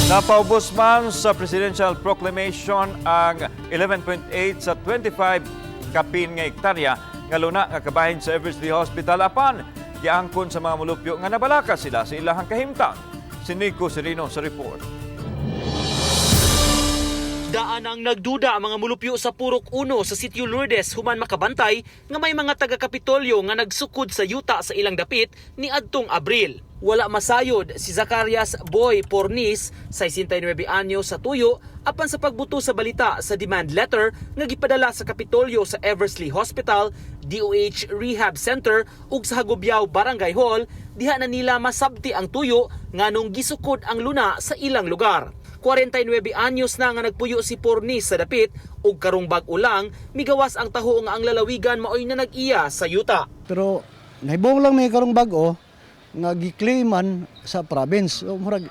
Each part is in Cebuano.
Napaubos man sa Presidential Proclamation ang 11.8 sa 25 kapin nga hektarya nga luna nga kabahin sa Eversley Hospital, apan giangkon sa mga mulupyo nga nabalaka sila sa ilahang kahimtang. Si Nico Serino sa report. Daan ang nagduda ang mga mulupyo sa Purok 1 sa Sitio Lourdes human makabantay nga may mga taga-Kapitolyo nga nagsukod sa yuta sa ilang dapit ni adtong Abril. Wala masayod si Zacarias Boy Pornis, 69 anyo, sa tuyo apan sa pagbuto sa balita sa demand letter nga gipadala sa Kapitolyo sa Eversley Hospital, DOH Rehab Center ug sa Hagobyao Barangay Hall, diha na nila masabti ang tuyo nganong gisukod ang luna sa ilang lugar. 49 anyos na nga nagpuyo si Pornis sa dapit ug karong bag-o lang migawas ang taho nga ang lalawigan maoy na nag-iya sa yuta. Pero nahibong lang may karong bag-o nga gi-claiman sa province. So, murag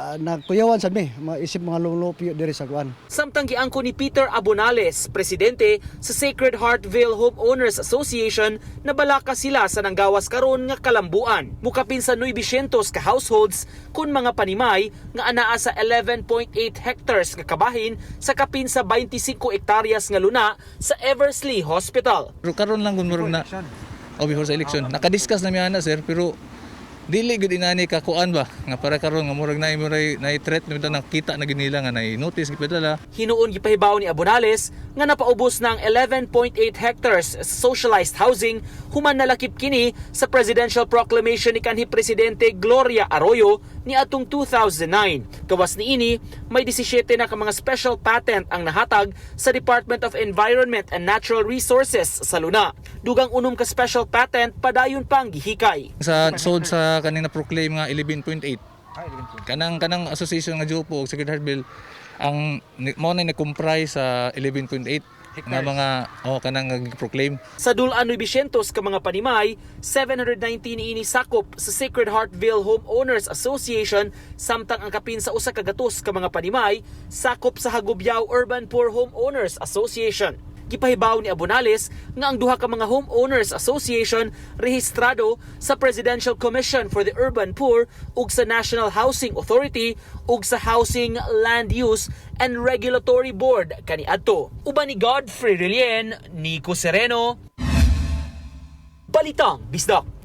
nakuyawan sad mi, maisip mga lumulupyo diri sa kuan. Samtang giangko ni Peter Abonales, presidente sa Sacred Heartville Homeowners Association, na balaka sila sa nanggawas karon nga kalambuan. Mukapin sa 900 ka households kun mga panimay nga anaa sa 11.8 hectares nga kabahin sa kapin sa 25 hektaryas nga luna sa Eversley Hospital. Pero karon lang kung murag na o before sa election. Naka-discuss na mi ana, sir, pero dili gud inani ka kuan ba nga para karon nga murag na murag na threat na nakita na gid nila nga na notice gipadala. Hinuon gipahibaw ni Abonales nga napaubos ng 11.8 hectares sa socialized housing human nalakip kini sa Presidential Proclamation ni kanhi Presidente Gloria Arroyo ni atong 2009. Gawas niini, may 17 na ka mga special patent ang nahatag sa Department of Environment and Natural Resources sa luna. Dugang 6 ka special patent padayon pang gihikay. Sa sold sa kaning na proclaim nga 11.8, kanang association nga Jopo ug Sacred Heart Bill ang mao na nag-comprise sa 11.8 nga mga oh kanang nga proclaim. Sa dul-an 900 ka mga panimay, 719 ini sakop sa Sacred Heartville Homeowners Association, samtang ang kapin sa 100 ka mga panimay sakop sa Hagobyao Urban Poor Homeowners Association. Gipahibaw ni Abonales nga ang duha ka mga homeowners association rehistrado sa Presidential Commission for the Urban Poor ug sa National Housing Authority ug sa Housing Land Use and Regulatory Board kaniadto. Uban ni Godfrey Relien, Nico Sereno, Balitang Bisdak.